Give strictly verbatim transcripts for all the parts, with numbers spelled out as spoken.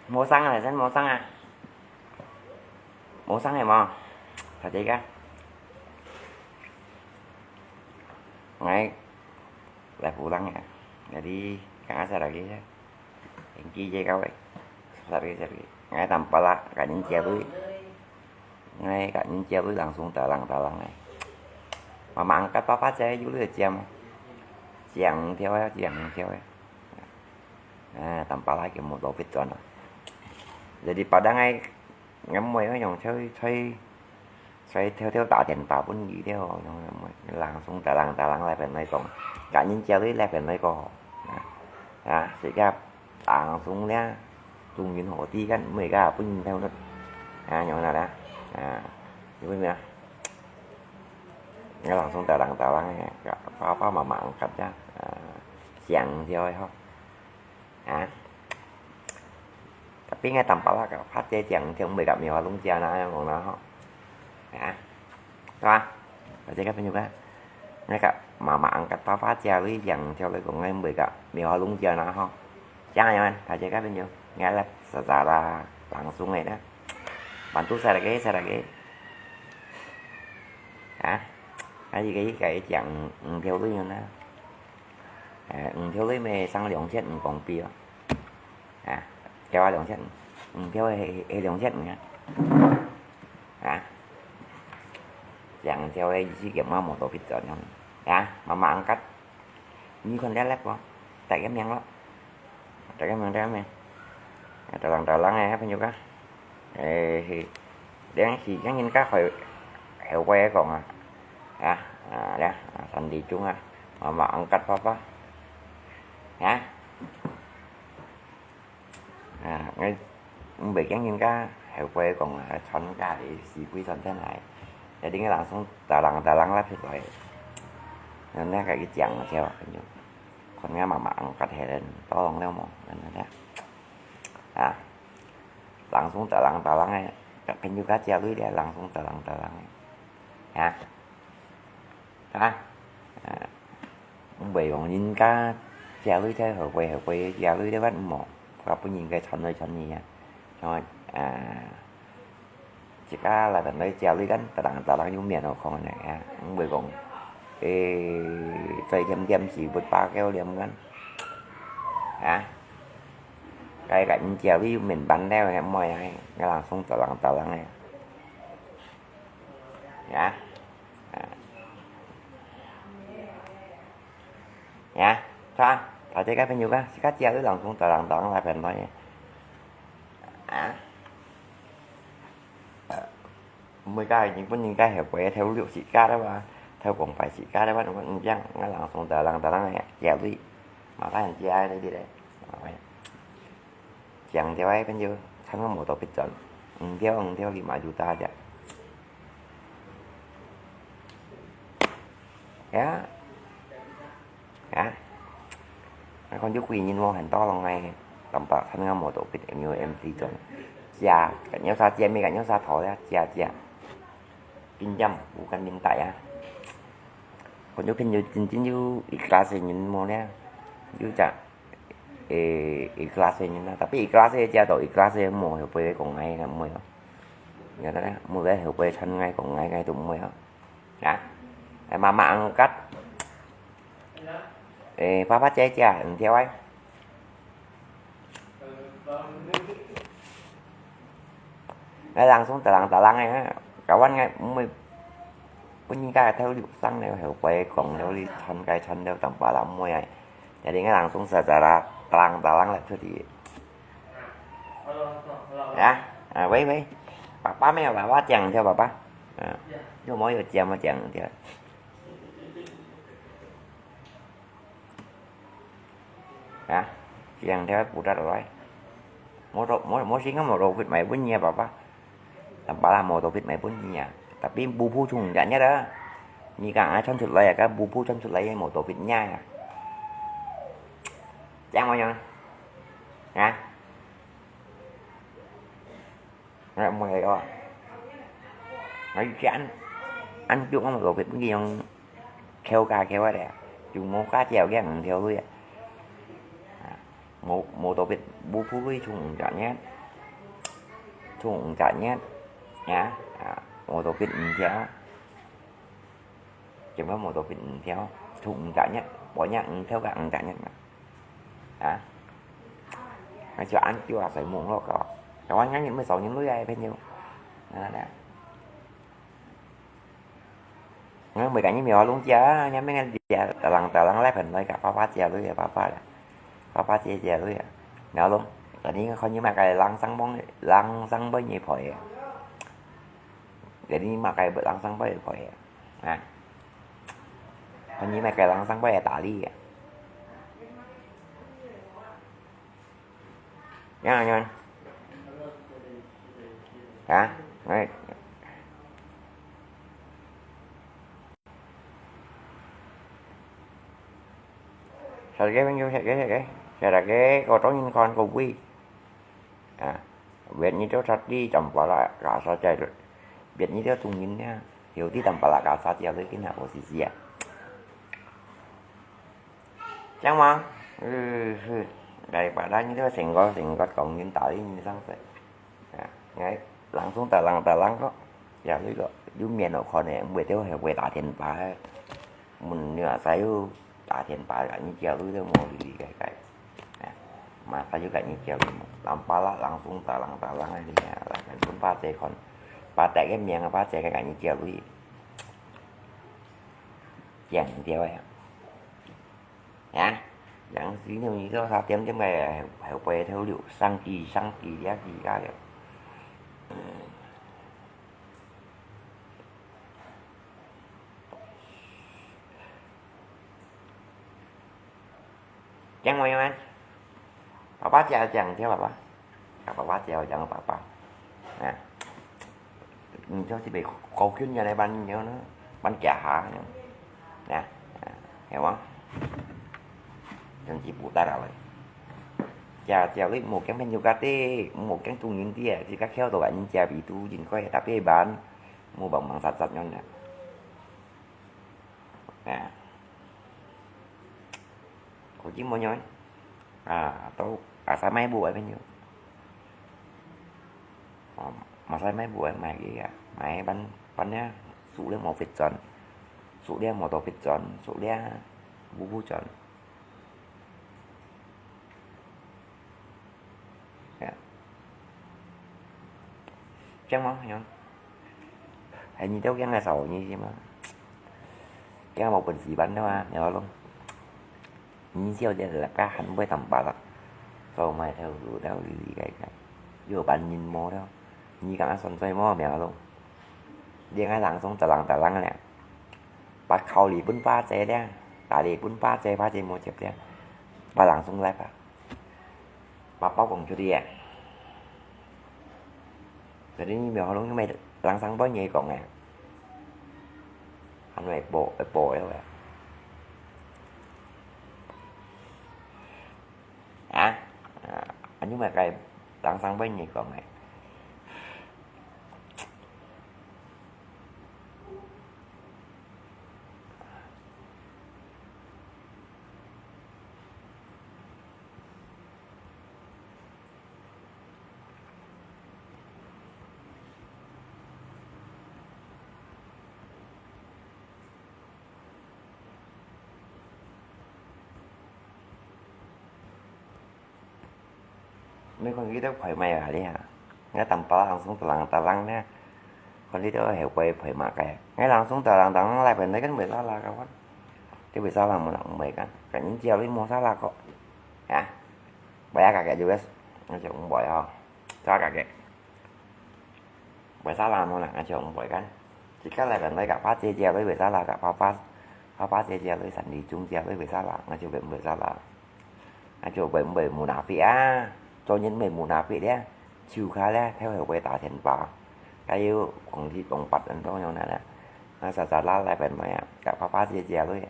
無聲啊，真無聲啊。無聲係無？大家，𠊎來補充啊，jadi kang asa lagi ya. Engki je kau eh. Sorry, sorry. Ngai tampak lah, kak nin cia lui. Ngai kak nin cia lui langsung talang-talang eh. Mama angkat papa cia yu lui cia mo. Ciang thiau ya, ciang thiau ya. Ah, tampak lah, kau mau topit tuan lah. Jadi padang ai ngamoi yang cai cai cai thiau thiau ta tian ta pun gitu yang ngamoi langsung talang-talang lai pen lai kong. Kak nin cia lui lai pen lai kong. Ah, sikap langsung lia. Tung yun ho ti kan, mui ka pun thiau nut. Ah, yang na lah. Ah, ibu mina. Ngai langsung talang-talang ya. Kak papa mama angkat ya. Ah, ciang thiau ho. Ha? Tapi ngai tampak lah, kak pha cia ciang thiau mui kak miêu ha lung cia na yang kong na ho. Ha? Tuh ah. Kak cia kak penyuk ah. Ngai kak mama angkat pha pha cia lui ciang thiau lui kong ngai mui kak miêu ha lung cia na ho. Ciang yang kan, kak cia kak penyuk. Ngai lap secara langsung eh na. Bantu sa lagi, sa lagi. Ha? Kak cia kak ciang thiau lui na. 誒，五條裡面生兩隻五公斤哦。啊，叫啊兩隻五，五條係係兩隻五啊。啊，兩條个意思叫嘛無多必要樣。啊，mama angkat。你看了了無？大个名咯。大个名，大个名。啊，talang-talang哎，朋友啊。誒，係，兩係，兩人家會，會會講啊。 啊，啊，了，啊，三點鐘啊，mama angkat papa。啊，啊，𠊎毋會驚人家後背講啊，傳家的是非傳上來，一定要langsung talang-talang啦出來。那那個一講就，可能mama angkat係人，tolong了無，那那啊，langsung talang-talang哎，朋友家家裡了，langsung talang-talang哎，啊。 啊，啊，毋會講人家借鐳在後背，後背借鐳在乜無，佢分人家傳來傳去啊。像，啊，自家來等來借鐳kan，talang-talang有面好看个啊，毋會講，誒，嘴甜甜是不罷休念kan。啊，該个人借鐳有面板了，該麼个，該langsung talang-talang个。 Ya. Ya, sa, tadi kan penyuka, sika cia tu langsung talang-talang lah bentuknya. Ah. Mereka ini pun ni kan, ya, boleh tahu lu sika dah, bah. Tahu kong pai sika dah, bah, yang nggak langsung talang-talang ya, cia tu. Maka yang cia tadi deh. Apa ya? 強調个朋友，差毋多無多必轉，毋對毋對，你嘛就打隻。呀，呀，啊，看有幾人無很多人个，淡薄差毋多無多必，M U M T轉，加，緊要啥，加咩緊要啥頭呀，加加，pinjam，bukan minta啊。看有朋友真正有一class个人無呢，有隻。 誒，一class个人啦，tapi一class个借到一class个無，後背講𠊎个妹哦。你看啦，無个後背傳𠊎講𠊎，𠊎都毋會哦。啊，誒，mama angkat。誒，papa姐姐，毋對啊。𠊎langsung talang-talang个，kawan𠊎毋會，分人家偷溜上了，後背講了，你傳該傳了，當巴拉妹啊。 Jadi nggak langsung secara terang-terang lah tu di. Ya, ah, wei wei. Papa 沒有，papa 講一下，papa。啊，有沒有講嘛講一下。啊，講一下不得了。無多，無，無時間，無多，會買分你啊，papa。 Tampaklah無多必買分你啊。Tapi bubu chung nggak nyet啊。你講啊，傳出來啊，該bubu傳出來个無多必nyet啊。這樣麼樣？啊？Nggak mulai哦。Nggak ikan。Ăn chung無多必分你用。 Khéo ka khéo a đe, chúng mô ka chèo kiang theo lui a. Mô, mô tô pit bu phu lui chung chọn nhé. 充五隻月，呀，啊，無到變五條，今晡無到變五條，充五隻月，無影五條个五隻月嘛。啊，那就恁久啊，所以網絡个，台灣人也沒少人類啊，朋友，啊，那。 Ngang mui ka nyi mèo lung chia, nyi mèo ngan chia, talang talang lai phen lai ka papa chia lui, papa la. Papa chia chia lui. Mèo lung, tadi ngan khon nyi ma kai lang sang bong, lang sang bong nyi phoi. Jadi ma kai lang sang bong phoi. Ha. Khon nyi ma kai lang sang bong tali. Nyan, nyan. Hả? Đấy. Sao cái bên dưới, sao cái, sao cái, sao cái, có trống nhìn con của Vy. À, Việt Nhi Châu thật đi, chậm quá lại, cả sao chạy rồi. Việt Nhi Châu tung nhìn nha. Hiểu tí tầm phải là cả sao chạy rồi, cái nào có gì gì à. Chang ma, ừ, ừ. Ngai pa da nyi teo seng ko, seng ko kong nyin ta li nyi sang se. Ya, ngai, langsung ta lang, ta lang ko. Ya, lui ko, yu mian o ko ne, mui teo he mui ta tien pa he. Mun nua sa yu ta tien pa ka nyi jiao lui teo mo li li kai kai. Ya, ma sa yu ka nyi jiao lui mo. Lam pa la, langsung ta lang, ta lang li ya, la kan pun pa se kon. Pa te ke miang, pa se ka nyi jiao lui. Chang teo ya. Ya, yang sini ni tu sa tiam tiam kaya, hai pai theu liu, sang ki, sang ki, ya ki ka liu. Chang mo yang an. Papa chia chang chia papa. Ka papa chia chang papa. Nè. Nyi cho si be khâu khuyên nhà này bán nhiều nữa. Bán kia hả. Nè. Hiểu không? Chang si bu ta ra vậy. Chia chia lui một cái menu cà tê, một cái tung những tia, chỉ các khéo đồ ăn chia bị tu nhìn coi ta bê bán. Mua bằng bằng sạch sạch nhau nè. Nè. Có chứ mua nhau. À, tao, à, sao mai bùa bên nhau. Ờ, mà sao mai bùa, mai cái, à, mai bắn, bắn nhá. Sụ liang màu phết chọn. Sụ liang màu tàu phết chọn. Sụ liang bù bù chọn. Ya. Chang mo, yon. Hai nyi teo kiang lai sao nyi si ma. Kiang mo pun si ban teo ma, nyo long. Nyi siao jia la ka han bui tam pa la. Sao mai teo lu teo li li kai kai. Yo ban nyin mo teo. Nyi kang a son soi mo mèo long. Liang ai lang song ta lang ta lang le. Ba khao li bun ba che le. Ta li bun ba che ba che mo chep le. Ba lang song lai ba. Ba bao kong chu li. Jadi ni mèo long mai lang sang bao nyi kong e. Han mai bo bo e. À, à, anh nhưng mà cái tang sang bên nyi kong e. Mấy con kia đâu phải mày à đi hả? Ngay tầm pa lang sung tà lăng tà lăng nè. Con đi đâu hiểu quay phải mà cái. Ngay lang sung tà lăng tà lăng lại phải nói cái mười sao là cái con. Cái mười sao là một lăng mười cái. Cái những chiều đi mua sao là có. Hả? Bây giờ cả cái U S. Nó chỉ cũng bỏi ho. Sao cả cái. Bơi xa la mô nà ngà chiều bơi kan. Chỉ cắt lại gần đây cả phát chia chia với bơi xa la cả phát phát. Phát phát chia chia với sẵn đi chung chia với bơi xa la. Ngà chiều bơi bơi xa la. Ngà chiều bơi bơi mù nà phi á. Cho nhân bơi mù nà phi đĩa. Chiều khá đĩa. Theo hiểu bơi tả thiền bảo. Cái yêu cũng thì cũng bắt ấn trong nhau nè. Ngà xa xa la lại bơi bơi á. Cả phát phát chia chia với.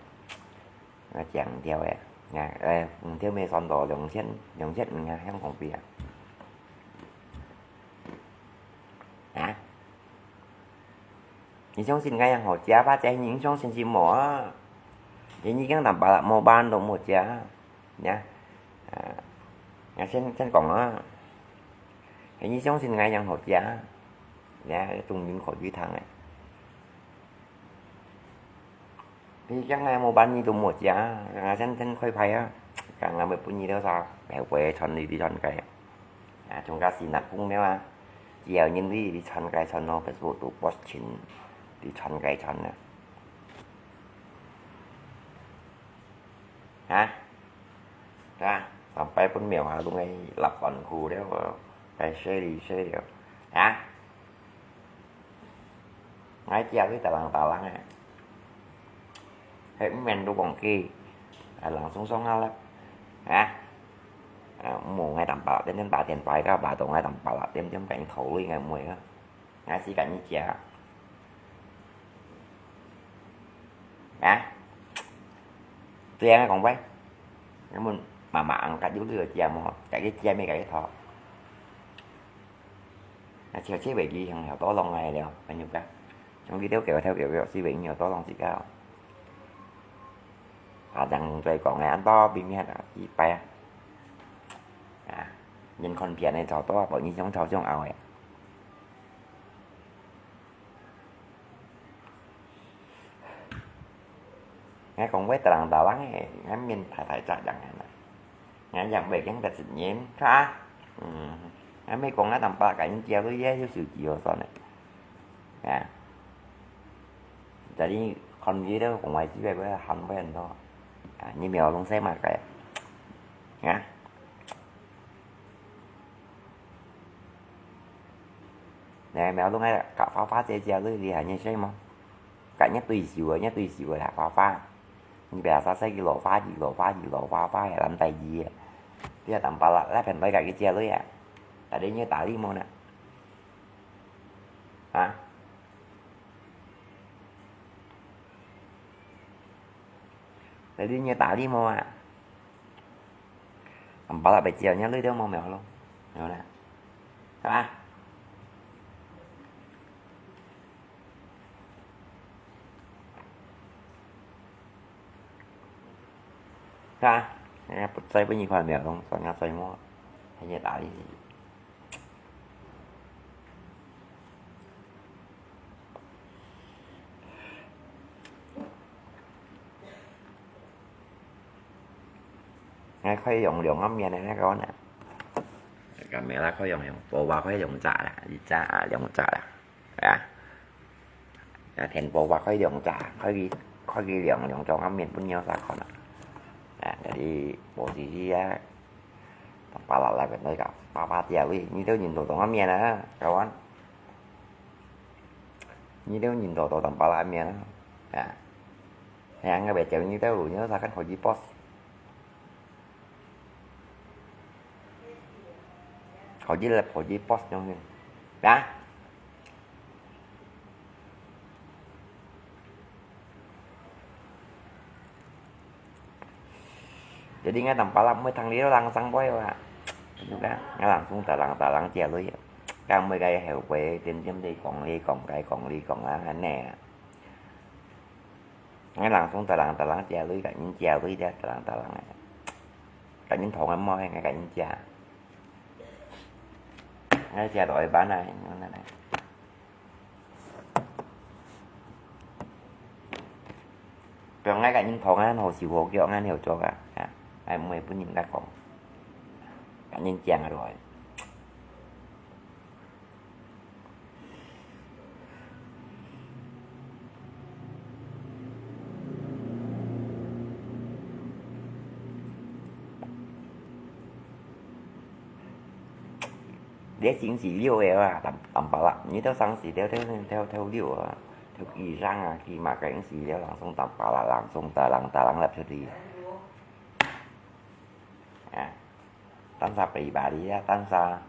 Ngà chàng theo á. Ngà, ê, theo mê son đồ dòng chết, dòng chết ngà hiang không bia. Hả? Nhi chông xin ngai yang hổ chia ba chai nhi chông xin xin mỏ. Jadi nhi kang tam ba la mỏ ban dong mỏ chia. Nhá. À, ngà xin, xin kong á. 你相信𠊎仰好食啊？你看，中文可以聽誒。你講𠊎無辦法都無食啊，𠊎先先開牌啊，講𠊎會分你多少，後背傳你，你傳開。啊，從家是那公了啊，只要人你，你傳開傳咯，Facebook都post錢，你傳開傳啊。 啊？啊？Sampai分廟下都愛納乾枯了，該洗哩洗了。啊？𠊎食你大人大人誒，係毋免都講佢，啊，人送送啊啦。啊？啊，無𠊎當巴拉點點打電話，該巴到𠊎當巴拉點點，該你討論𠊎毋會啊。 𠊎係甲你食。啊？這樣講喂，你們媽媽angkat有這個食無？家己食咩家己討。啊，笑笑袂記，像小多浪來了，朋友講，像你兜狗頭狗狗，是袂有多浪自家哦。啊，人在講誒，恁多秘密啊，一擺啊。啊，人看片的吵多，無你想吵想拗誒。 𠊎講話大人大人誒，𠊎面大大隻樣誒啦。𠊎樣會驚得罪人，哈？嗯，𠊎毋係講𠊎當巴甲人食你誒，有手機哦算了。啊，jadi看你兜講話機會會喊會很多。啊，你沒有弄誰嘛該？啊？ 你還沒有弄那個花花姐姐而已，你還認識嗎？跟人對手啊，人對手啊，花花。你別啥細个老花兒，老花兒，老花花，還難得意啊。你還當巴拉，那片來个姐姐啊。Tadi你打你無呢？啊？Tadi你打你無啊？ Ampalak pecel-nya lui dia mau meh lo. Nyo na. Ha? Ha? Nyo na, put sai pun ikon meh lo, soalnya sai mo. Hanya tali. Ngai koi yong liong ngam mien ne kau na. Kamera koi yong yong, bawa koi yong ca la, ica liong ca la. Ya. Ya, then bawa koi liong ca, koi ki, koi ki liong, liong ca ngam mien pun nyo sa kau na. Ya, jadi posisi ya, Tampalak lai ben noi ka, papa tia wi, ni teu nyin to to ngam mien na, kawan. Ni teu nyin to to Tampalak mien na. Ya. Ya, ngai be teu ni teu, nyo sa kan koi ki pos. Koi ki lep, koi ki pos nyong ni. Ya. Jadi ngai Tampalak muai thang liu langsung poi wa. Juga ngai langsung talang talang cia lui. Kang muai kai heu poi tiêm tiêm đi kong li kong kai kong li kong a ne. Ngai langsung talang talang cia lui, kak nyin cia lui dia talang talang. Kak nyin thong mo, ngai kak nyin cia. Ngai cia toi ban ai, ngon na. Piong ngai kak nyin thong an, hổ xíu hổ kiệu an, hổ chok a. Ya, ai muai pun nyin kak kong. Kak nyin ciang a rồi. Dia sing si liu e wa, tam, Tampalak. Ni tau sang si tau, tau, tau, tau liu a. Tau ki sang a, ki ma ka ing si liu langsung Tampalak, langsung talang, talang lap sudi. Ya. Tan sa pribadi ya, tan sa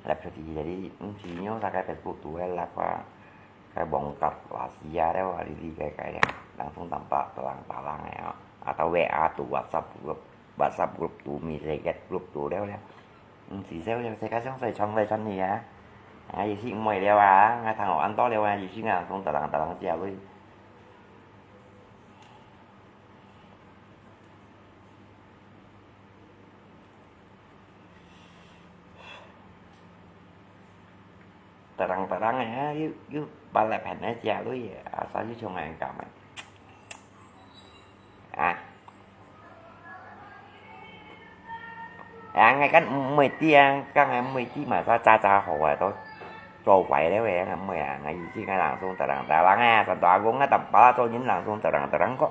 lap sudi. Jadi, mm, si nyo sa kai Facebook tu e lap wa. Kai bongkar rahasia dia wa, di, di kai, kai dia. Langsung Tampalak talang, talang ya. Atau W A tu WhatsApp group, WhatsApp group tu, mi secret group tu dia, dia. Hmm, si sel dia, saya kasih saya chong, saya chong ni ya. Ah, isi muai dia wa, ngai thang an to dia wa, isi ngai langsung talang, talang cia lui. 噠啷噠啷个，啊，又，又八粒片个食落去，啊，啥又像人咁个。啊。啊，𠊎kan毋會知啊，kan𠊎毋會知嘛，啥炸炸好啊，都做壞了个，𠊎毋會啊，𠊎意思𠊎人送噠啷噠啷啊，三大阿公啊，當巴拉做人人送噠啷噠啷个。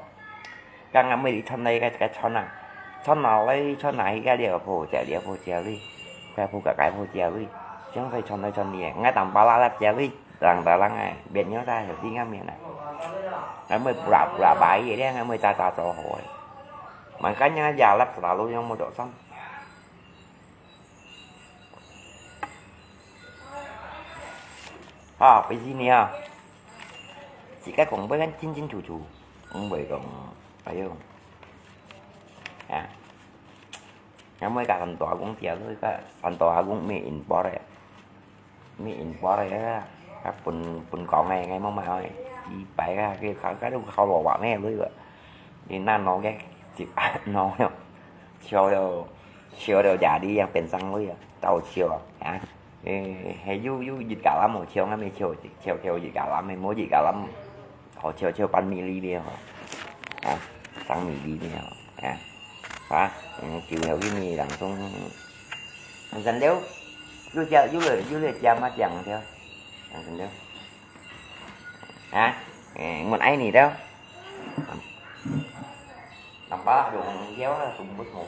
Kan ngamui li chon lai ka, ka chon a. Chon a lai, chon a hi ka liau pho, cia liau pho, cia lui. Ka pho ka, ka pho cia lui. Siang sai chon lai chon li, ngai tam pa la lap cia lui. Lang ta lang ai, biên nyo ta, hiểu đi ngam miên a. Ngamui pura, pura bai ye, ngamui ta ta cho hoi. Mangkanya ya lap selalu yang mo chok san. Ha, pisi ni ha. Chỉ cái cũng với anh chín chín chủ chủ. Không vậy còn, phải không? Ha. Ngamui ka san tua cũng chia thôi, ka san tua cũng mi in bò đấy. Mi in bò đấy á. Ka pun, pun kong ngai, ngai mong mai ơi. Đi bai ka, cái khâu, cái đúng khâu lò bả mẹ lui vậy. Đi na nó cái, chỉ nó. Chiều đâu, chiều đâu giả đi yang pên sang lui à. Tao chiều à. Hả? Ê, hay yu, yu dịch cả lắm, chiều ngắm chiều, chiều, chiều dịch cả lắm, hay mua dịch cả lắm. Họ chiều, chiều bán mì đi đi hả? Hả? Sang mì đi đi hả? Hả? Hả? Ừ, chiều hiểu cái mì đằng sông. Dần liu. Yu chia, yu lệ, yu lệ chia mà chẳng theo. Dần liu. Hả? Ê, muốn ai nỉ đâu? Nằm bá dùng kéo là dùng bút một.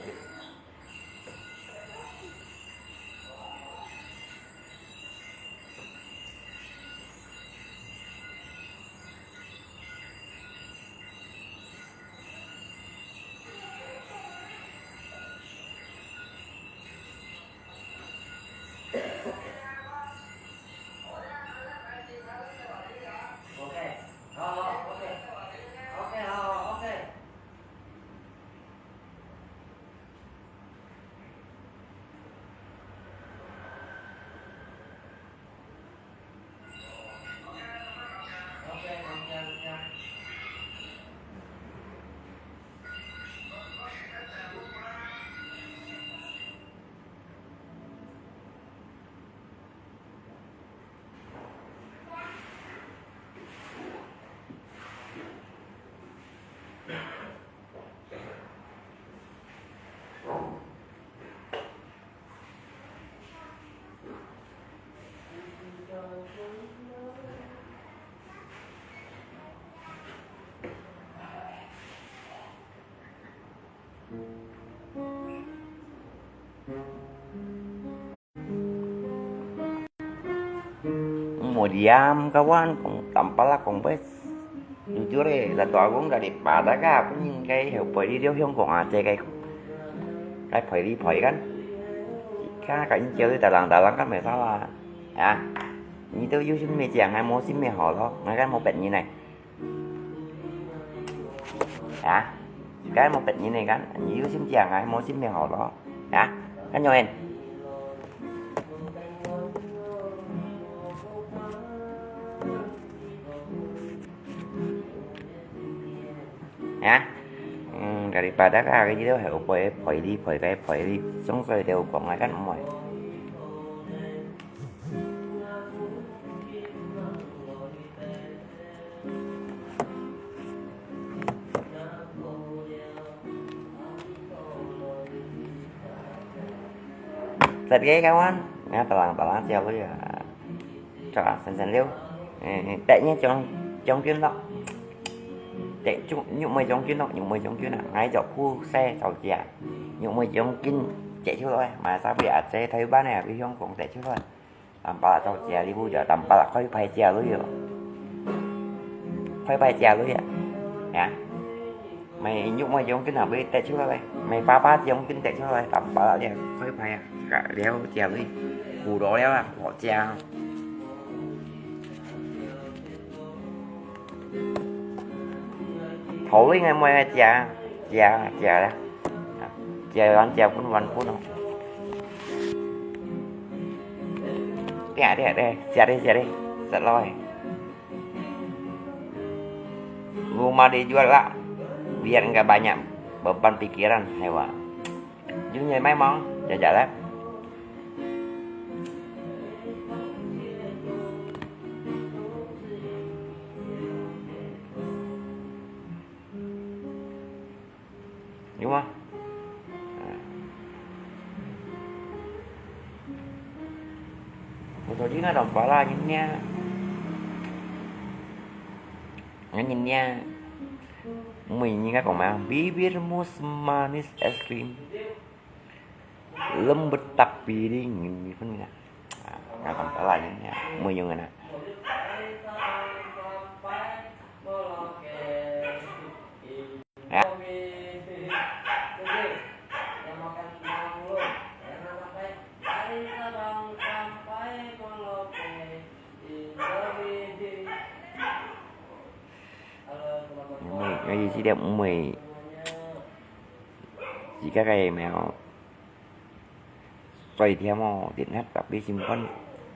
Mùa đi ăn kawan, kong tampalak kong bes. Jujur eh, satu akong daripada ka, aku nying kai heu poi di dio hiong kong aje kai. Kai poi di poi kan. Ka ka in chiêu di talang talang kan mày sao à. À. Ni tu yu sim mày chiang ngai mo sim mày hò lo, ngai kan mo pet ni nai. Hả? Cái một bệnh như này kan, nhiều sim chiang ai, mua sim mèo hổ đó. Hả? Kan nyo en. Hả? Daripada ka cái gì đó, phải упой, phải đi, phải cái, phải đi, sống sôi đều có ngay kan mỏi. Tết ghé kawan, ngã talang talang chiêu lui à. Cho sen sen liu. Tết nhé chống, chống chuyến đó. Tết chung, nhục mười chống chuyến đó, nhục mười chống chuyến à. Ngay cho khu xe tàu chia. Nhục mười chống chuyến chạy chiêu thôi. Mà sao bây giờ xe thấy bán này, bị hiong cũng chạy chiêu thôi. Tampalak tau chia li bu ya, tampalak khói phai chia lui yo. Khói phai chia lui ya. Ya. Mày nhúc mày giống cái nào bị tệ trước đây. Mày ba ba giống cái tệ trước đây, tampalak ya, khói phai ya. Cả đéo chia lui. Củ đó đéo là, bỏ chia. Thổ lý ngay mày chia, chia, chia đó. Chia lon chia phun lon phun. Tè tè tè, chia đi chia đi, chia loi. Rumah dijual lah, biar enggak banyak beban pikiran, hewa. Jujur mai mong, jaja lah. 有無？啊。Motor juga dong pala nyen nia. Nyen nia. Mui nyen ka kong ma. Bibirmu semanis es krim. Lembut tapi dingin. Nyen nia. Ah, nga dong pala nyen nia. Mui nyen nia. Ya. Mui, ngai意思咧，mui，自家个咩哦？ 嘴甜哦，電核特別心肝，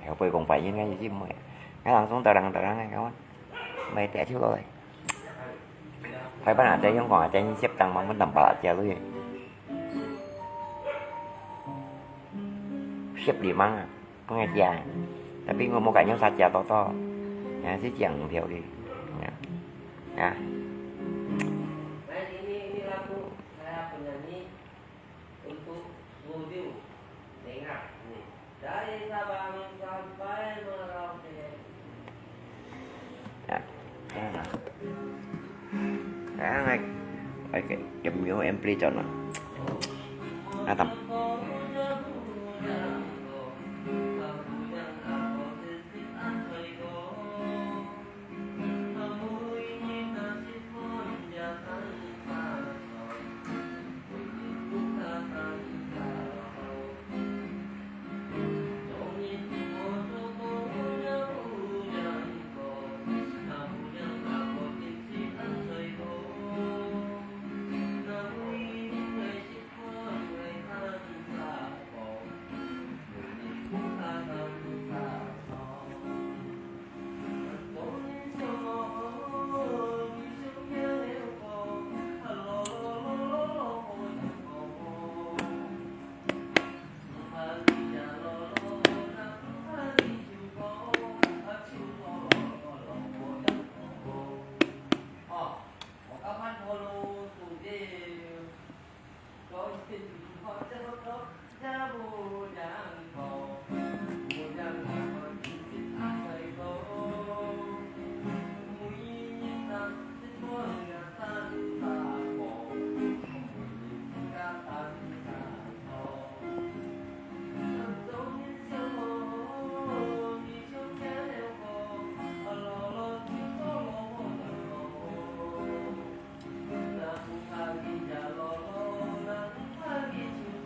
後背講發炎个意思毋會。𠊎langsung terang-terang个，kawan。Mai teh chiu lo lai. Hai pan ada yang kong ada ni siap tang mang pun tanpa aja lu ye. Siap di mang ah, pengajian. Tapi ngomong kayaknya saja toto. Yang si chiang thiau di. Ya. Ya. Untuk studio, dengar ni. Dari Sabang sampai Merauke. Ya, ya. Ngai, ngai, ngai, kemyo em play cho nó. Ngai tam.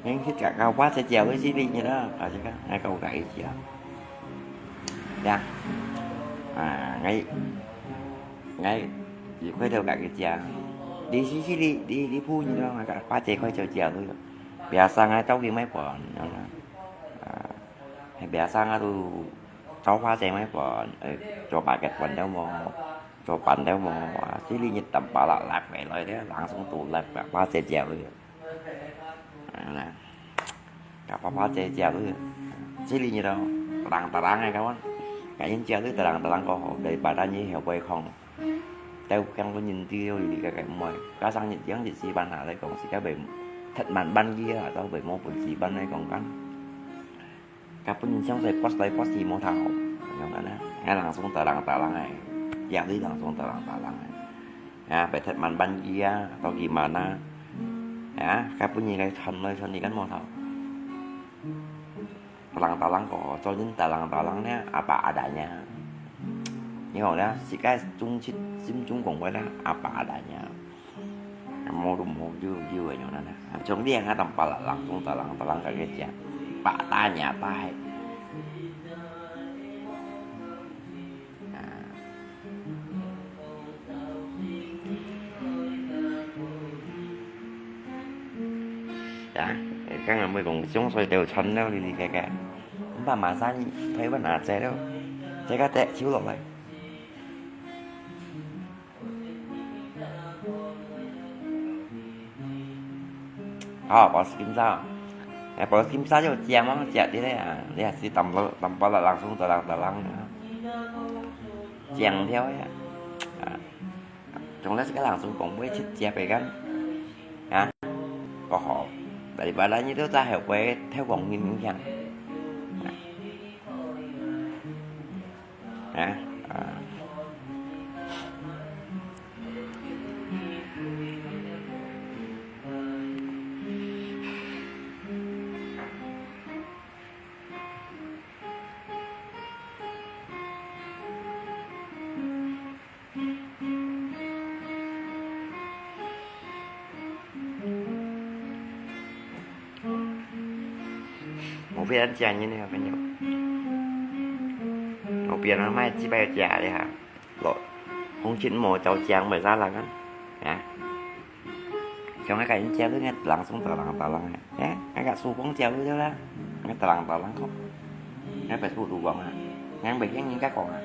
Ngen khít kak kau pa cek ciau lu sili nyi lo, kau cek kak, ngai kau kak i ciau. Ya. Ah, ngai, ngai, i koi tau kak i ciau. Di si sili, di, di pu nyi lo, ngai kak pa cek koi ciau ciau lu. Biasa ngai tau ki mai pon, nyo na. Ah, biasa ngai tu tau pa cek mai pon, eh, cho pa ket pon tau mo, cho pan tau mo, ah, sili nyi tam pa la lak mai loi de, langsung tu lak pa, pa cek ciau lu. Nah, kak pa pa cek ciau lu. Sili nyi lo, terang-terang ai kawan. Kak yin ciau lu terang-terang ko ho, daripada nyi hiau boi khong. Tau kiang lu nyin ti yo li kak kak moi. Ka sang nyi yang nyi si ban ha lai kong si ka bai that man ban ki ya, tau bai mo pun si ban lai kong kan. Ka pun nyin siang sai pas lai pas si mo thau. Yang mana? Ngai langsung terang-terang ai. Yang li langsung terang-terang ai. Ya, bai that man ban ki ya, tau ki mana. Ya, ka pun nyin lai chon lai chon ni kan mo thau. Terang-terang ko, cho nyin terang-terang nia, apa adanya. Nyo nia, si ka chung chit, sim chung kong bai nia, apa adanya. Mo lu mo, yu, yu, nyo na na. Chung liang ha tam pa la, langsung terang-terang kak ke ciau. Apa adanya, apa hai. Ah. Ya, kang ngan mui kong siang sai tau chon lo li li kak kak. Mpa ma sa nyi, thoi ban a cek lo. Cek kak teh ciu lo lai. Hao, bos kim sa. Eh, bos kim sa yo ciau mang ciau di le ah. Lia si tam lo, tam pa la langsung terang-terang. Ciang thiau ya. Ah. Chung le si ka langsung kong bai chit ciau bai kan. Ha? 過好，daripada你都在後背偷望人影響。啊，啊。無變靚呢，朋友。無變啊，買幾百隻哩哈。落，風景無照靚，袂使啦，啊。像𠊎个人家都，𠊎人送到人到人啊，哎，𠊎个書房借位了啦，𠊎到人到人講，𠊎白不如講啊，𠊎袂聽人家講啊。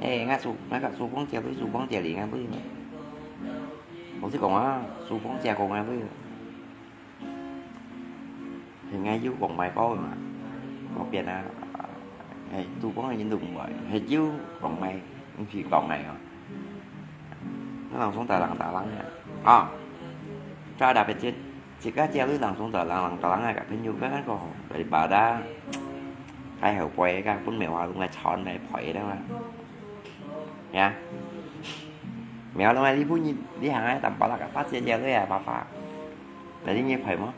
哎，𠊎書，𠊎个書房借位，書房借位，𠊎毋要。老實講啊，書房借過𠊎毋要。係𠊎有講賣過嘛，無變啊。哎，書房个人都毋愛，係有講賣，毋係講賣哦。𠊎人送到人到人啊，啊，再特別節，自家借位人送到人，人到人啊，个朋友个那個，daripada 太後背个，分廟下弄來吵來賠了嘛。呀，廟下弄來，你不你，你行來Tampalak个發姐姐了呀，爸爸，那你也賠嗎？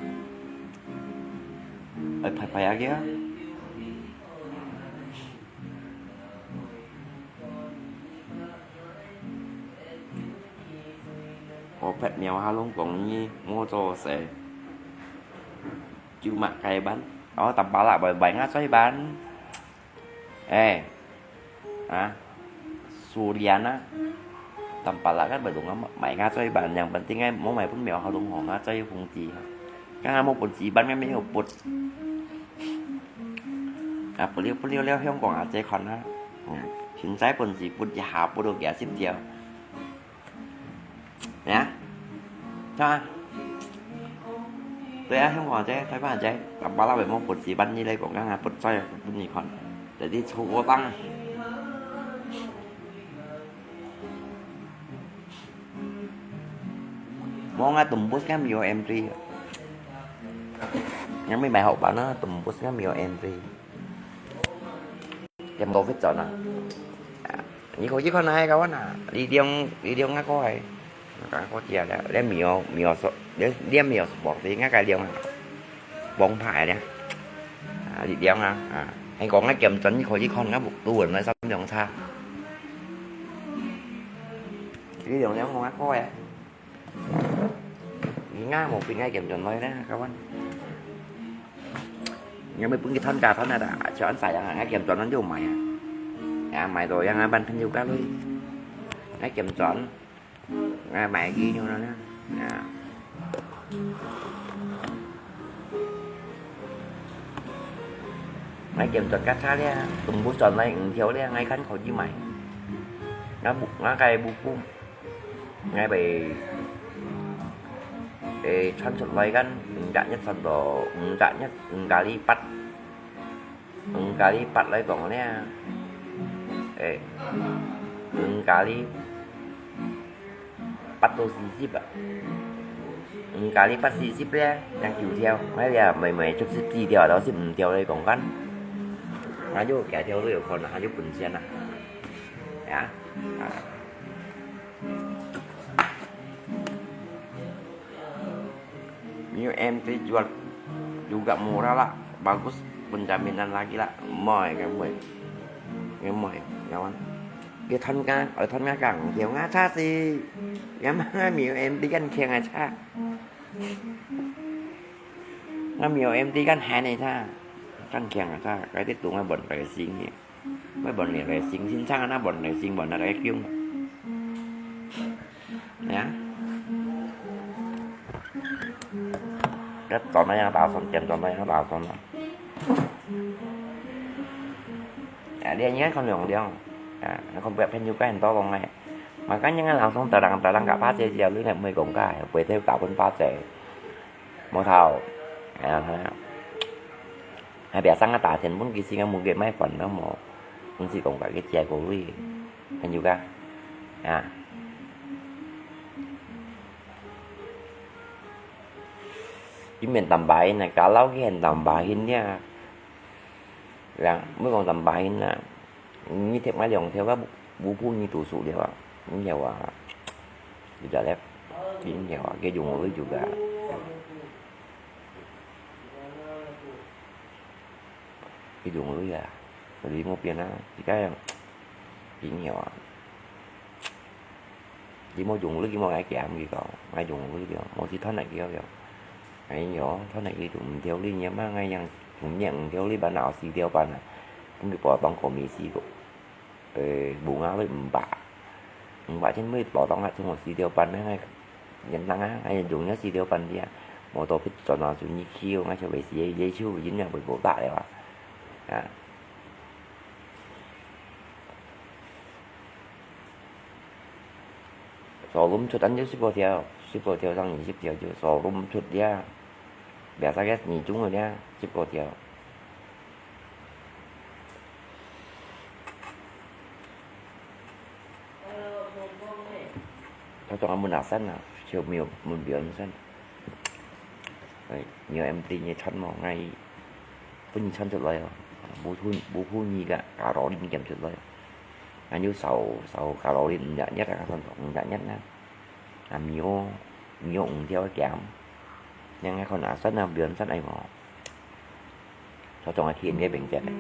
哎，賠賠下去啊。我拍廟下弄講你，我做事，就嘛該班，哦，Tampalak拜拜，我再班。 哎，啊，Suliana，Tampalak kan belum amat，買个最板，yang penting个莫買分廟下弄好啊，最有風氣啊。剛剛無本事，板个沒有budget。啊，不溜不溜了，香港啊，這款啊，嗯，現在本事budget一下budget幾十條。 呀，係啊。對啊，香港姐，台灣姐，Tampalak會無本事，板你來講，剛剛不在，分你看，在這抽我檔啊。無啊，tembus kan有M three。Yang may may hậu bán á, tembus kan有M three. Yang Covid chọn à? À, 你可以看下个啊，你用，你用那个哎，那个姐了，你没有，没有说，你，你没有 support，你那个用啊，王牌了。啊，你用啊，啊，你讲个金砖，你可以看个，都稳了三两差。你用用我个哎。 你啊，無分𠊎撿轉來咧，kawan。你愛分佢攤價攤啊，就恁樣啊，𠊎撿轉來就賣啊。啊，賣到樣啊，分朋友家裡，𠊎撿轉，𠊎賣佢樣啦，啊。𠊎撿轉較差咧，全部轉來五條咧，𠊎看可以賣。𠊎無，𠊎个無顧。 𠊎會，會算出來kan，五加一算到，五加一，五加二八，五加二八來講咧，欸，五加二八到四十啊，五加二八四十咧，正九條，𠊎這賣賣足十幾條，到十五條來講kan，還有幾條都有可能，還有本錢啊，啊，啊。 Mio M T jual juga murah lah, bagus penjaminan lagi lah. Moy, ngemoy. Ngemoy, kawan. Cái thân nga, ở thân nga cẳng thiếu nga cha si. Nga mang nga Mio M T kan kia nga cha. Nga Mio M T kan hai này cha. Kan kia nga cha, cái tiếp tục nga bận cái gì nhỉ? Mấy bọn này là xin, xin sang nó bọn này xin bọn nó cái kiêu. Nè. Rất tỏ nó đang tạo xong, chèn tỏ nó đang tạo xong đó. À, đi anh nhé, không lường đi không? À, nó không biết phải như cái hình to con này. Mà cá nhân làm xong tờ đằng, tờ đằng cả ba triệu triệu, lưới này mười cũng cái, quay theo cả bên ba triệu. Mùa thầu. À, thôi. Hai biasa ngah ta thian pun kisi ngah mungkin mai fund ngah mo. Kung si kong ka kisi ai ko lui. Kan juga. Ya. 佢免tambahin啊，kalau佢肯tambahin呀。Yang，毋好講tambahin啊，你貼𠊎兩條啊，烏布你讀書了啊，你曉啊，你就來，你曉啊，佢用我就个，佢用我呀，所以莫變啊，你看，你曉啊。 佢無用力，佢無愛減，佢講，愛用力了，無去斷來佢了。哎喲，斷來佢就毋條理，你嘛，哎呀，從年五條理半啊，四條半啊，分佢包當過米四個，呃，bunga了五百，五百千尾包當啊，從我四條半，哎，人人啊，哎，用了四條半的啊，無到別轉啊，就你去，我就會死，也就人也會無打了啊，啊。 Showroom出恁樣十個條，十個條上二十條就showroom出呀，biasa个二種个呀，十個條。頭先阿門阿山啊，就沒有門表阿山。哎，你有M T你穿無？𠊎 分你穿出來哦。Buku buku你个Caroline減出來。Anyu sau sau Caroline五十一啊，算到五十一啊。啊，Mio Mio五條減。Yang ai kon asan ah bion san ai mo. Cho trong ai thiên cái bệnh viện này.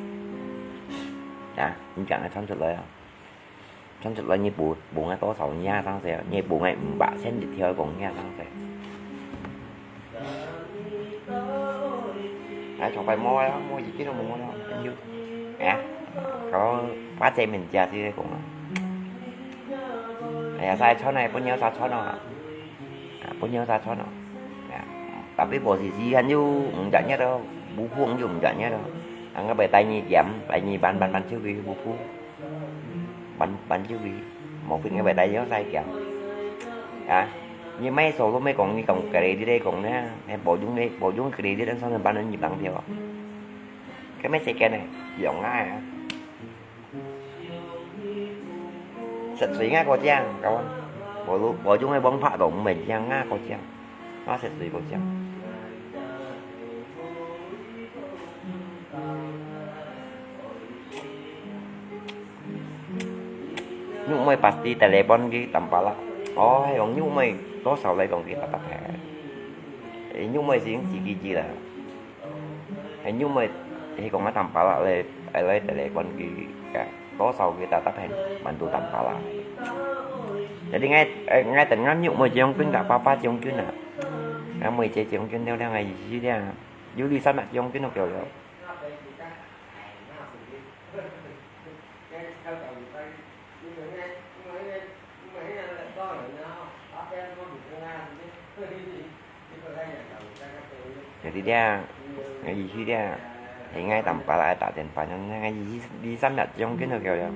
À,你講ai穿出來啊？ 穿出來你補補个多少你啊當時，你補个五百千一條講你啊當時。哎，上擺無啊，無已經都無啊，朋友。哎呀，搞八姐面家這個講啊。哎呀，晒穿啊，不要晒穿啊。 啊，本有啥穿哦？啊，tapi posisi kan又毋敢nhất咯，buku又毋敢nhất咯。啊，𠊎會帶你點，帶你搬搬搬出去buku，搬搬出去，無分𠊎會帶你晒點。啊，你買手都沒講，你講credit咧講呢，還保用咧，保用credit，但是搬到你當票啊。該買second呢，用啊。 食水𠊎過正，kawan。無路無用个方法都毋會正啊，過正。𠊎食水過正。玉妹pasti telepon去Tampalak。哦，係講玉妹多少來講去Tampalak。玉妹已經自己知啦。 係因為佢講啊，Tampalak來，來telepon佢，多少佢tetap係mantu Tampalak。Jadi𠊎，𠊎等𠊎玉妹將軍个，爸爸將軍啊，𠊎妹姐將軍了了，𠊎意思了，有理三啊將軍都夠了。 Jadi dia，𠊎意思dia，係𠊎Tampalak打電話，𠊎意思二三日將軍就夠了。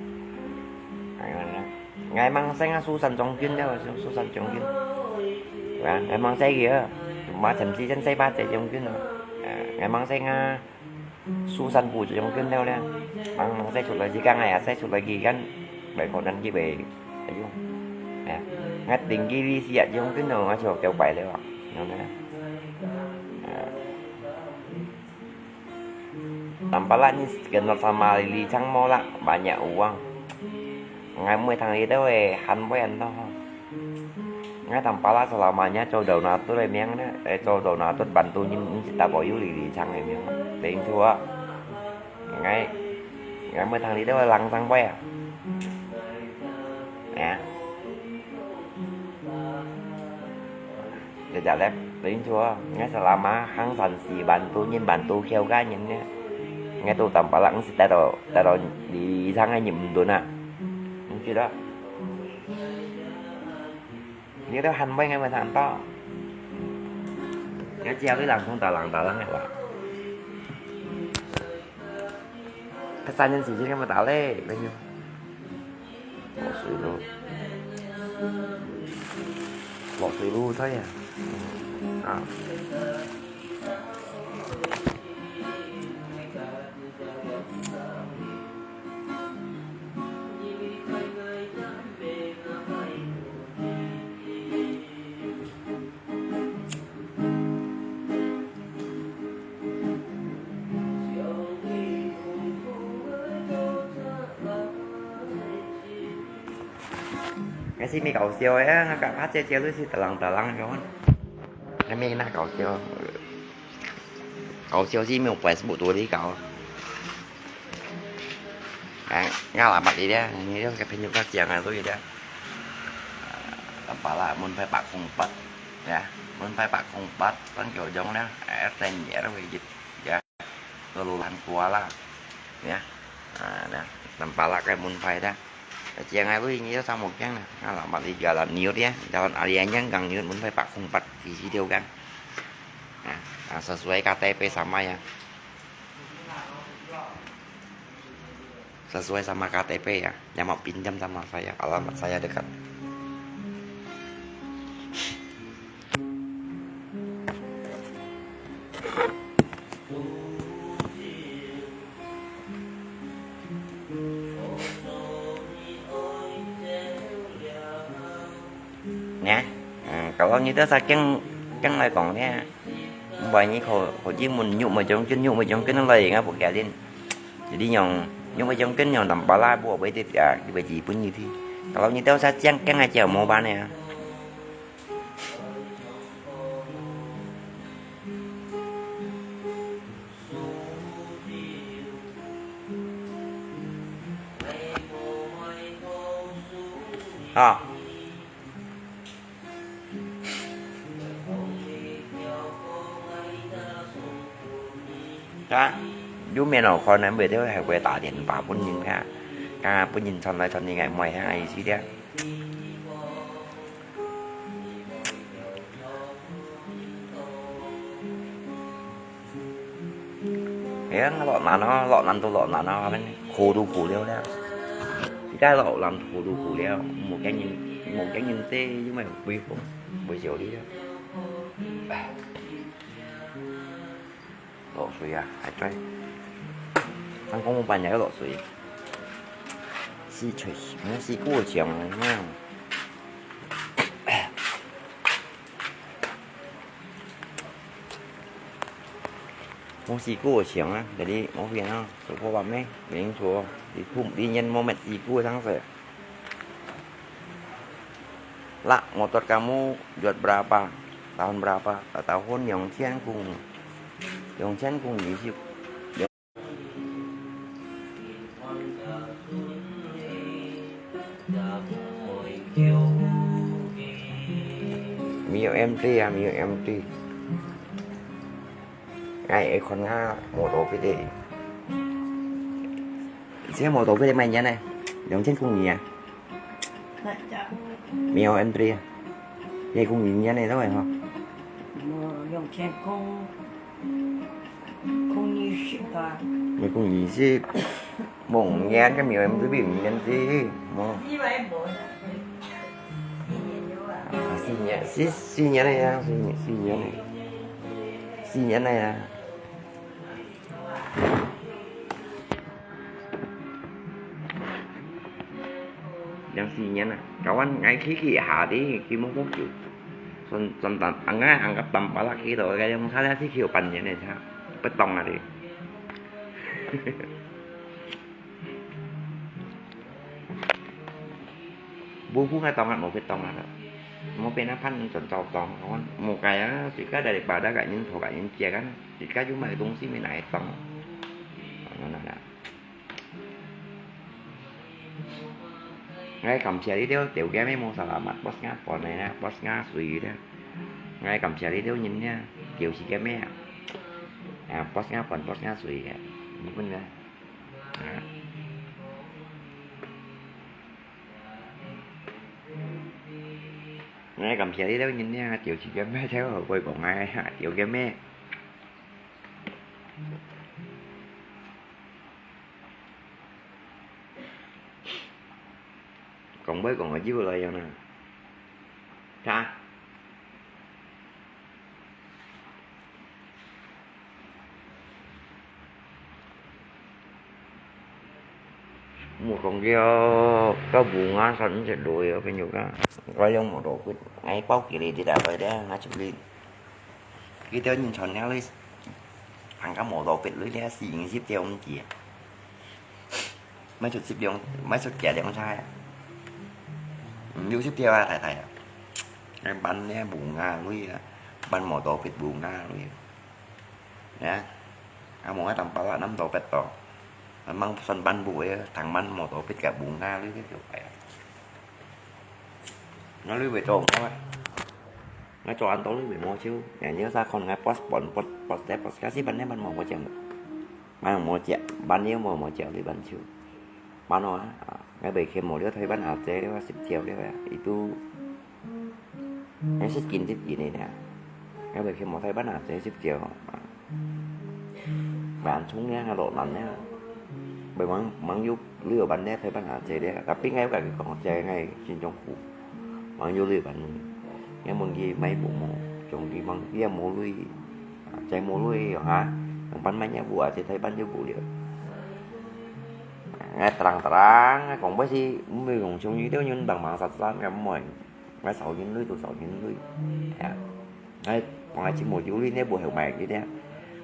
𠊎吂識啊，蘇珊將軍了，蘇珊將軍。係啊，𠊎吂識佢啊，嘛陳志珍細巴姐將軍啊，𠊎吂識啊。 蘇珊布將軍了咧，吂吂使出來，自家𠊎也使出來，佢kan，會可能佢會，哎喲，哎，𠊎定佢哩四啊將軍咯，𠊎就九百了啊，樣呢。Tampalak你跟到sama lili chang mo啦，banyak uang。 𠊎毋會聽你兜个喊話恁多吼。𠊎Tampalak selamanya做donatur个名呢，做donatur bantu人，毋係打保佑你里長个名，定著啊。𠊎，𠊎毋會聽你兜个人生話啊。啊。 Jadi咧，等於說，𠊎selama行善事bantu人bantu kiau个人呢，𠊎都Tampalak係得到得到以上个認同啊，你知道？你都喊話，𠊎會聽到。𠊎只要你人講打人打人个話。 佢三年時間有冇打咧？朋友？落水咯，落水咯，對啊，啊。該係毋係搞笑个啊？該下姐姐都係得啷得啷个。該毋係哪搞笑？搞笑係毋係Facebook都在搞。哎，𠊎來捌你咧，你這個朋友較講啊，對咧。Tampalak，門牌八空八，ya，門牌八空八，單九中咧，哎，在你那位，ya。 Luluhan Kuala, ya. Ah, nah, Tampalak cái môn phái đó. Chiang ai lui ni sama keng nah. Ngala mali jalan niut ya, jalan alian yang gang niut môn phái pak kung pat di situ kan. Nah, ah, sesuai K T P sama ya. Sesuai sama K T P ya. Yang mau pinjam sama saya, alamat saya dekat. Nè, à, kalau như thế sao keng, keng lại còn nè. Không phải như khổ, khổ chứ muốn nhục mà chống chân, nhục mà chống chân nó lại ngã bộ kẻ lên. Jadi nyong, nyong macam kan nyong Tampalak buat apa itu, ah, tiba-tiba pun gitu. Kalau ni tahu saya siang kan aja mau bana ya. Ha. Đó, chú mẹ nó con em về theo, hay về tả điện thoại bún nhìn ha. Cả bún nhìn chọn lại chọn nhìn ngày mai ha, ai xí đấy. Ê, lọ nàn nó, lọ nàn tô lọ nàn nó, khổ tô khổ liao liao. Thì cái lọ nàn khổ tô khổ liao, một cái nhìn, một cái nhìn tê chứ mày không biết không, buổi chiều đi đó. Lọ suối à, hay chơi. Thằng con một bàn nhảy lọ suối. Xí trời, nó xí cua chiang này, đúng không? Mô xì cua ở xiang á, để đi mô phiền á, số phô bạc mê, để đi số, đi phung đi nhân mô mệt xì cua sáng sớm. Lah, motor kamu buat berapa? Tahun berapa? Tahun 两千空, 两千空二十. Mio M T ya, Mio M T. Ai, ai, con ngã mô tô cái đi. Xe mô tô cái đi mày nhớ này. 两千空二 à? Mio M T. Ye kung yin yan ne tao hả? Mô, 两千空, 空二十啊。你讲二十，望年个 Mio M T 比五年子，哦。你买无？四年有啊。啊，四年，四，四年了呀，四年，四年了，四年了呀。 两四年啊，kawan ngai kiki hati kimo kok yu. Son son tan angai angkat tampalak kito kaya yung sana si kio panyan eh sa. Petong ati. Buku ngai tong ngai mau petong ati. Mau pena pan son tau tong kawan. Mau kaya sika daripada gak nyen tho gak nyen cia kan. Sika cuma hitung si minai tong. Mana nak. Ngai 感謝你兜，條件咩無salamat，boss ngah pon呢，boss ngah水呢。Ngai 感謝你兜人呢，條是个咩啊？啊，boss ngah pon，boss ngah水个，日本个。啊。Ngai 感謝你兜人呢，條是个咩？聽好佢講啊，條个咩？ 講尾講个又來樣啊。啥？無講叫，到bunga san隻來啊，朋友啊。我用摩托骨，哎，包起來，你來來的，拿出來。佢兜人傳了嘞，行到摩托骨來了，四五十條毋止啊。 買出十兩，買出幾兩隻啊？有十條啊，太太啊。𠊎辦呢無牙鐳啊，辦無多筆無牙鐳。呀，啊無啊，當巴拉揇多筆多。啊，吂算辦無个，當辦無多筆个無牙鐳个就係啊。𠊎鐳會做麼个？𠊎做恁多鐳會無手，人家啥看𠊎passport、passport、passport，可是辦呢辦無無錢。 Mai mò chia, ban yeu mò mò chia li ban chiu. Ban no a, ngai bai khen mò liu thoi ban a chia liu a sip chiu liu a, itu. Ngai sip kin sip kin ni a. Ngai bai khen mò thoi ban a chia sip chiu. Ban chung nia, ngai lo nan nia. Bai mang, mang yu liu ban nia thoi ban a chia liu. Tapi ngai ka ki kong chia ngai sin chong khu. Mang yu lui ban, ngai mun ki mai bu mo, chong ki mang ki mo lui, chai mo lui yong ha, yong ban mai ngai bu a, chai thai ban yu bu liu. Ngai terang-terang, ngai kong bai si, mui kong chong yi liu nyun bang mang sat sat ngai moi, ngai sao nyun lui tu sao nyun lui, ya, ngai kong ngai chi mo yu lui ne bu heu mai ki dia,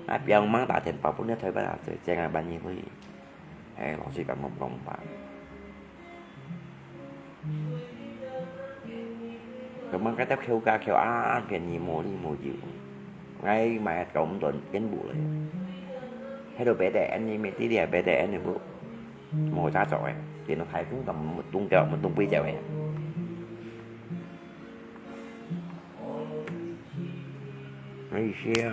ngai piang mang ta thian pa pun ne thai ban a, chai ngai ban yi lui, eh, lo si kan mong kong ba. Kơ măng kơ tep khêu ka khêu an phiên nhi mô li mô diu. Ngai mai hạt kâu mô tuần kén bụ lê. Hê đồ bé tê en nhi mê tí lìa bé tê en nhi bụ. Mô chá chọ ê. Kì nó thái cũng tầm một tung kẹo, một tung bì kẹo ê. Ngai xia.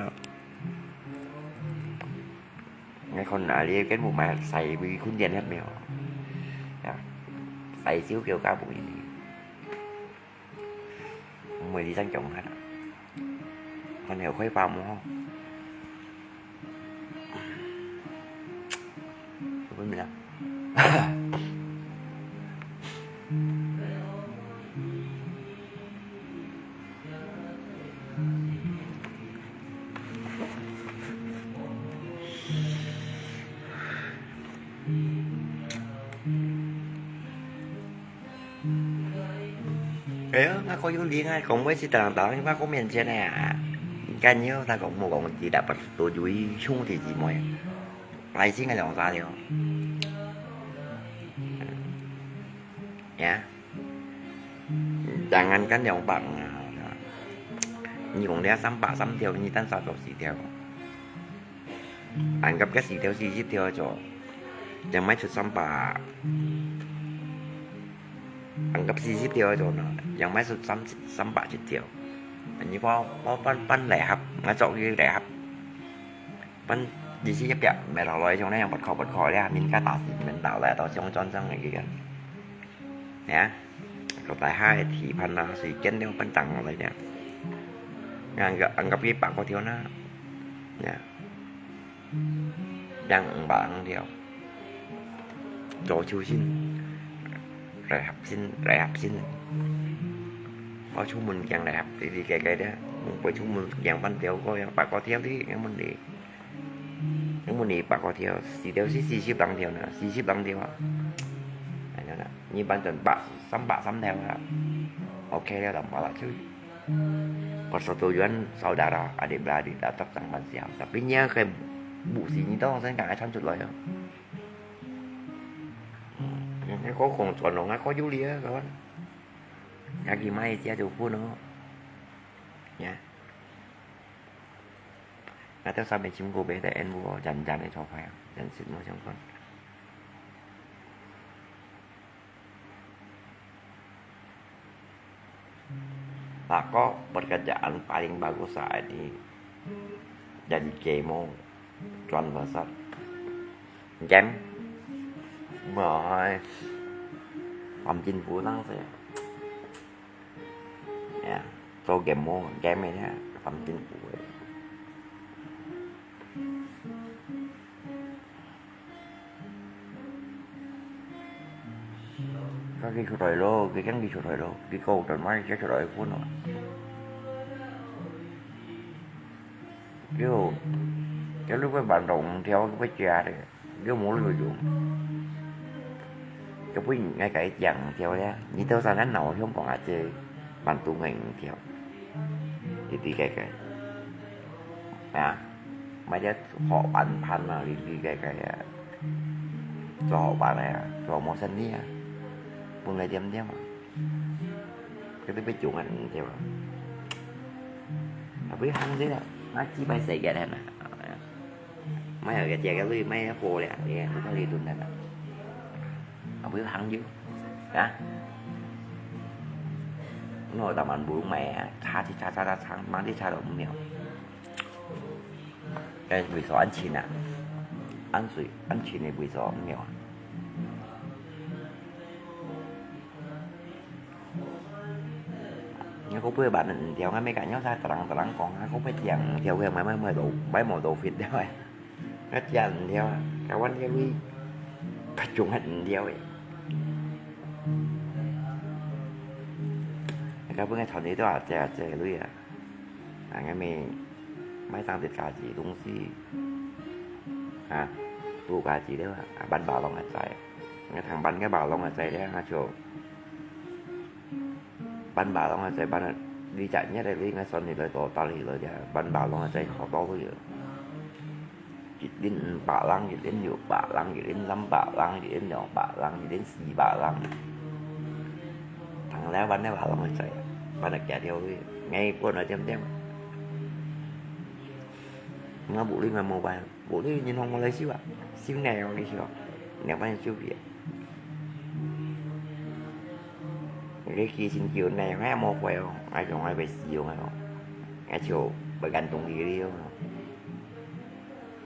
Ngai khon a li kén bụ mai hạt sai bì khun dien hep mèo. Ya. Sai siu kêu ka bụ nhi. Mười đi sang chống hả? Con hiểu khuấy pha mù không? Quên mình lắm. Kaya nga ko yung di nga kong mo si talang talang yung ako mian siya na ya. Kan yo ta kong mo kong di dapat setuju yung di di mo ya. Lai sing nga dong sa yo. Ya. Jangan kan dong bang. Ni kong dia sampa sam theo ni tan sa kau si theo. Ăn gấp cái xì theo xì xíp theo cho. Yang mai chut sắm bả. Ăn gấp xì xíp theo cho nó. Yang mai chut sắm sắm bả chut theo. Anh như bao bao ban ban lẻ hấp, ngã chọn cái lẻ hấp. Ban đi xí nhập biạ, mẹ thảo lòi trong này yang bật kho bật kho đấy, mình cá tỏ xì mình đảo lại tỏ trong trong trong này kia. Nè, có tài hai thì phần là sự kiện nếu vẫn tăng lại nè. Ngang gấp ăn gấp cái bảng có thiếu nữa. Nè. Yang ang ba ang diao. Cho chu xin. Rai hap xin, rai hap xin. Bao chu mun kiang rai hap, đi đi cái cái đấy. Mung bao chu mun kiang ban diao có yang ba có thiếu đi, yang mun đi. Yang mun đi ba có thiếu, xì thiếu xì xì xíp tăng thiếu nữa, xì xíp tăng thiếu à. Anh nói là, như ban tuần ba, sắm ba sắm theo à. Ok, là tầm ba là chứ. Persatujuan saudara adik-beradik tetap sang ban siam. Tapi nya ke bu sini tong sen kang ai chan chut loi. Ngai ko kong chuan lo ngai ko yu lia kawan. Ngai ki mai chia chu pu no. Ya. Ngai teo sa me chim ko be te en bu jan jan e cho phai. Jan sit mo chang kon. Nah, kok pekerjaan paling bagus saat ini jadi kemo, Tuan Besar. Game. Mai. Pam chin pu nang se. Ya, so game mo, game ini pam chin pu. Ka ki chut thoi lo, ki keng ki chut thoi lo, ki kâu tòn mai ki chut thoi phun no. Kiu, kiu lu bai ban dong thiau ki bai chia de, kiu mu lu yu. Kiu bai ngai kai chiang thiau ya, ni tau sa nan nau hiong kong a che, ban tu ngai thiau. Ti ti kai kai. Ya. Mai dia hok ban phan ma li li kai kai ya. Cho hok ban ya, cho mo sen ni ya. Pun lai diam diam ma. 佢都被囧啊，你知無？啊，不要行這个，啊，幾擺世界了嘛。買个這个鐳，買个貨了，也不可以蹲了嘛。啊，不要行就，啊？我大滿不買啊，差去差差差差，忙去差都沒有。但為啥恁近啊？恁水，恁近的為啥沒有啊？ 𠊎个背板毋條，𠊎每个人在特人特人講，𠊎个背頂毋條，𠊎買買買到買無到fit了哎。𠊎只毋條啊，該阮个鐳，佢總係毋條誒。該本个傳你多少隻隻鐳啊？啊，𠊎咪買當地家己東西啊，做家己了啊，啊，搬把郎个仔，𠊎聽搬个把郎个仔了，𠊎就 搬把郎个仔，搬到你隻月个你，𠊎算你來到打理來个，搬把郎个仔好多个。一輪五把郎，一輪六把郎，一輪三把郎，一輪兩把郎，一輪四把郎。聽了搬个把郎个仔，搬到幾條去，𠊎搬到點點。𠊎無鐳，𠊎無辦。 無鐳銀行無來收啊，收哪樣去收？兩萬收皮啊。你去申請哪樣也無回哦，𠊎講𠊎會死哦，𠊎講，𠊎就會感動你了哦。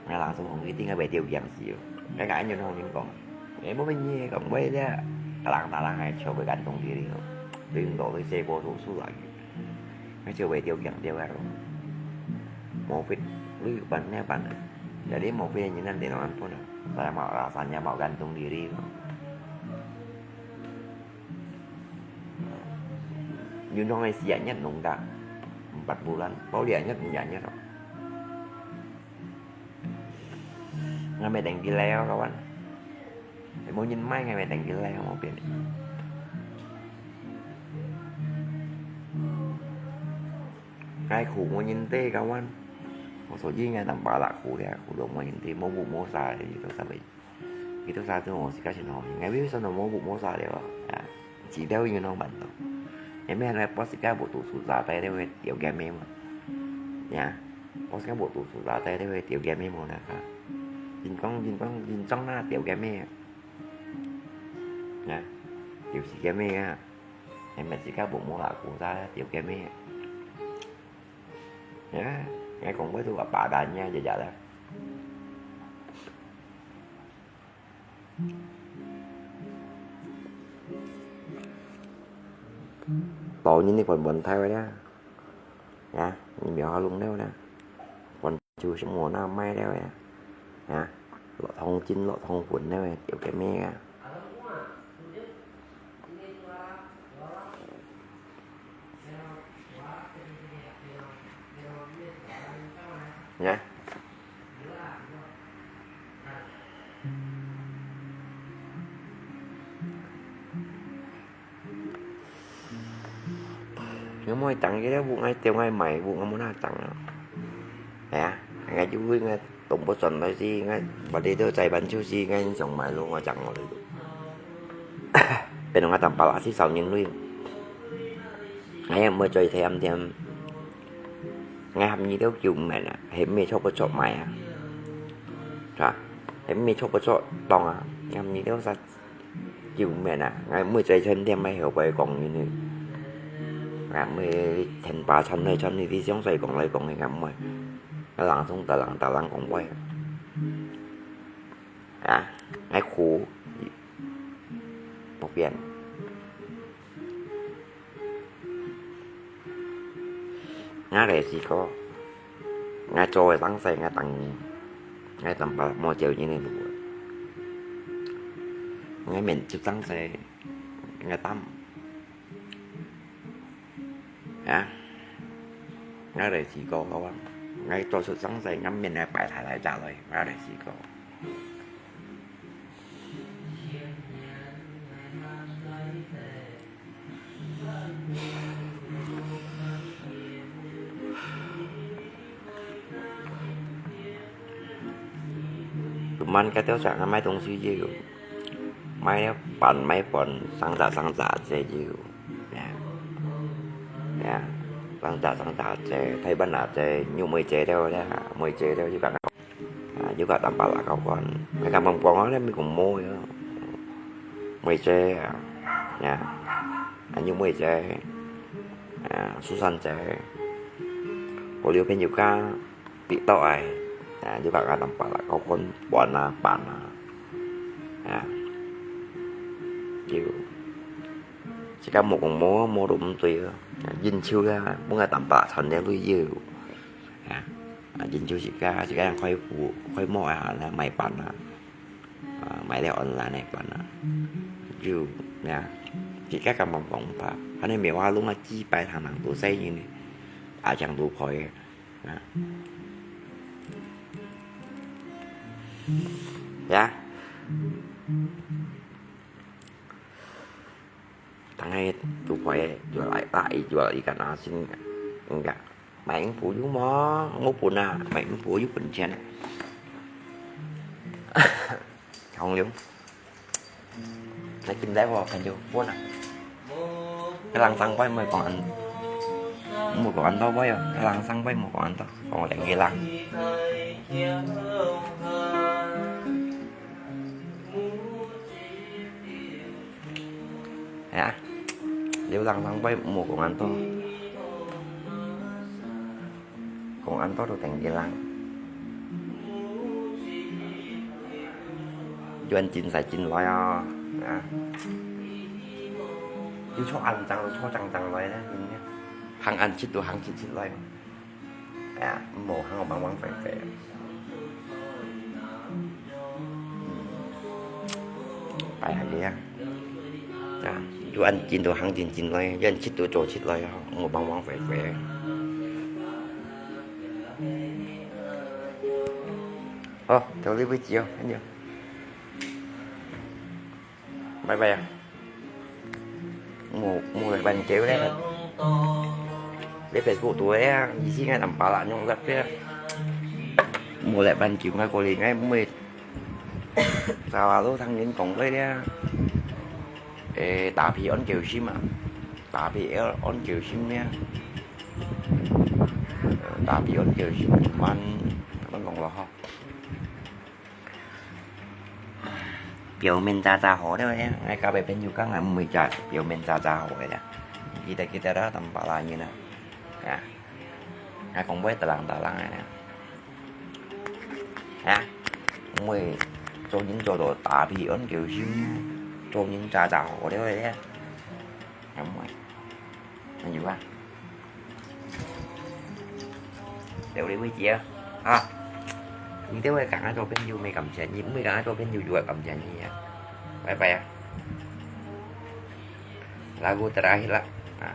𠊎人生紅綠燈，𠊎會丟鏡死哦。𠊎講恁樣同人講，誒，無乜嘢，講話咧，人打人還就會感動你了哦。對毋到，對細波讀書來。 該就會丟鏡丟个咯。無fit，你有辦哪辦啊？Jadi無fit个人，咱電腦安分啊，saya mau alasannya mau gantung diri咯。Yun hong ai siap nhất nung ta empat bulan, pau liak nhất, liak nhất. Ngai mei teng di leo kawan. Ai mo nyin mai ngai mei teng di leo mo pin. Ngai khu mo nyin te kawan. Mo so yi ngai tam ba la khu le khu do mo nyin te mo bu mo sa le yi to sa be. Yi to sa to mo si ka shin ho. Ngai bi so no mo bu mo sa le ba. Ya. Chỉ đâu như nó bắn đâu. Em mẹ nói bác sĩ cái bộ tụ sụt giá tay đấy, tiểu game em. Nha. Bác sĩ cái bộ tụ sụt giá tay đấy, tiểu game em nè cả. Jin kong, jin kong, jin trong na tiểu game em. Nha. Tiểu sĩ game em à. Em mẹ chỉ cái bộ mua là của ta tiểu game em. Nha. Nghe cũng với tôi bà bà nha, giờ giờ đó. Tao nhìn đi còn buồn thay vậy á. Hả? Nhìn biểu họ lung đâu nè. Còn chú sẽ mua nào may đâu á. Hả? Lọ thông chín, lọ thông phun đâu á. Kiểu cái mẹ á. Nha. Ngai mui tang ye, bu ngai teo ngai mai, bu ngai mui na tang. Ya, ngai ju ngai tong po son lai si, ngai ba de do zai ban chu si, ngai song mai lu ngai chang mo lu. Pen ngai tam pa la si sao nyin lui. Ngai mui zoi them them. Ngai ham ni do kiu men a, hem mi chok po chok mai a. Ka, hem mi chok po chok tong a, ngai ham ni do sa kiu men a, ngai mui zai them them mai heo bai kong ni ni. Ngai mui then pa chon lai chon ni di siong sai kong lai kong ni ngai mui. Ngai lang sung ta lang ta lang kong bai. A, ngai khu. Pok pian. Ngai lei si ko. Ngai cho wei sang sai ngai tang. Ngai tam pa mo chiu ni ni bu. Ngai men chu sang sai. Ngai tam. Ha? Ngai lei si ko ko wa. Ngai cho chu sang sai ngai men ngai pai thai lai ja loi. Ngai lei si ko. Cuman kata sa ngamai tong si jiu. Mai pan mai pon sang sa sang sa se jiu. Ya. Sang ta, sang ta, cè, Thái Văn à, cè, ñu mười cè theo nha, mười cè theo, yuk kak, à, yuk kak tam pah lah khâu kon. Ngai kak mong pong á, mi kong mô yơ. Mười cè, à, nha. À, ñu mười cè, à, su san cè. Kô liu phen yuk kak, pi tau ai. À, yuk kak tam pah lah khâu kon, pon à, pon à. À. Yuk. Zit kak mô kong mô, mô tui mv tui. À, yin chiu ya, mô ngai tam pah chon liu lui yuk. À, à, yin chiu zit kak, zit kak yang khôi pu, khôi mô à, na, mai pon à. À, mai liu online nai pon à. Yuk, ya. Zit kak kak mong pong pah. Hăn nai mèo á lung á, chi pai thang nang tu sai yin nè. À, chang tu khôi. À. Ya. Thang nai tu khôi, jual ai, ta ai jual ikan asin. Enggak. Mai ing pu yuk mô, mô pun à, mai ing pu yuk pun chén. Hông liu. Nai kim dai bô, phen yuk, buôn à. Kah lăng sang pai mui kong ăn, mui kong ăn to pai yơ. Kah lăng sang pai mui kong ăn to. Kong leng kah lăng. Ya. Liu lăng sang pai mui kong ăn to. Kong ăn to tu teng kah lăng. Yuan chin sai chin loi à. À. Yuk cho ăn chang, cho chang chang loi nè, yin nè. Hăng ăn chit tu hăng chit chit loi. À, mô hăng băng băng phê phê. Pai hài kì à. À, yuk ăn chin tu hăng chin chin loi, yuk ăn chit tu cho chit loi, mô băng băng phê phê. Ơ, theo liu pi chiu, anh yêu. Bye bye à. Mô, mô lek păn kiu lé. Lé Facebook tu lé, yì si ngai tam pah lah nhung lep lé. Mô lek păn kiu ngai kô lì ngai mui. Sa wa lô thang yin kong lé lé. Ê, ta phi ôn kiu sim à. Ta phi ôn kiu sim lé. Ta phi ôn kiu sim man, man kong lo hok. Biểu mến cha cha hổ đấy, ngay cả bài bên Nhu Căng là mười chai, biểu mến cha cha hổ đấy. Kita kita đó tầm bả là như nè. À. Ngay còn với ta lăng ta lăng này nè. À. Mười, cho những cho đồ ta phi ôn kiu sim, cho những cha cha hổ đấy đấy. Đúng rồi. Anh Dũng à. Tiểu đi với chị á. À. Mình tiếp với cẳng cho bên Dũng, mình cảm nhận gì, mình cẳng cho bên Dũng, Dũng cảm nhận gì à. Bye bye à. Lagu terakhir lah. À.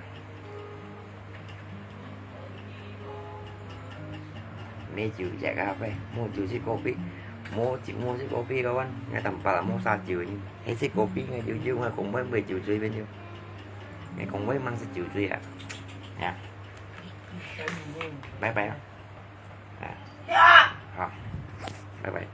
Mê chiu chè cà phê, mô chiu sip kopi, mô chiu mô sip kopi kawan, ngai tăm pala mô sa chiu ni, he sip kopi ngai chiu chiu ngai kong bai mê chiu chui bên chiu, ngai kong bai mang sip chiu chui à, ya, bye bye, à, hao, bye bye.